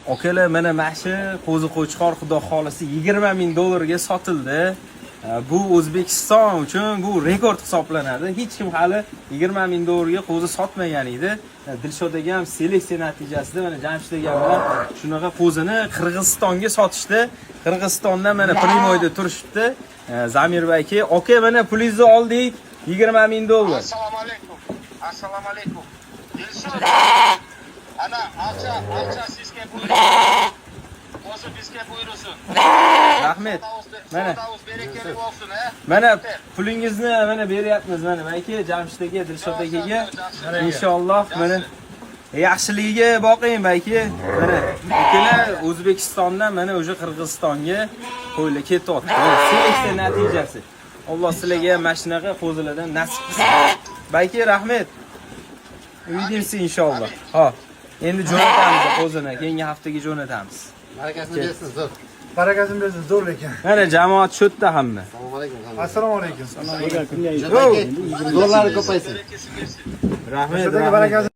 Akalar, mana shu qo'zi qo'chqor, xudo xolasa, 20 ming dollarga sotildi. Bu O'zbekiston uchun bu rekord hisoblanadi. Hech kim hali 20 ming dollarga qo'zi sotmagan edi. Dilshod aka ham seleksiya natijasida mana Jamshid aka bilan shunaqa qo'zini Qirg'izistonga sotishdi. Qirg'izistondan mana прямой da turishibdi. Zamir aka, aka, mana pulingizni oldik, 20 ming dollar. Assalomu alaykum. Assalomu alaykum. Dilshod. Ana, akça, akça sizga buyursun. O'zi bizga buyursin. Rahmat. Mana. Mana. Berekeli olsun, he. Mana pulingizni mana beryapmiz, mana aka, Jamshid aka, Dilshod akaga. Inshaalloh, mana yaxshiligiga boqing, aka. Mana akalar, O'zbekistondan mana уже Qirg'izistonga qo'ylar ketyapti. Mana seleksiya natijasi. Alloh sizlarga ham mana shunaqa qo'zilardan nasib qilsin. Bayki, rahmat. Увидимся, inshaalloh. Ha. Endi jo'natamiz qo'zini, keyingi haftaga jo'natamiz. Barakasini bersin, zo'r. Barakasini bersin, zo'r lekin. Mana jamoat shu yerda hamma. Assalomu alaykum. Assalomu alaykum. Zo'rlari ko'paysin. Rahmat, Dilshod aka, rahmat. barakasini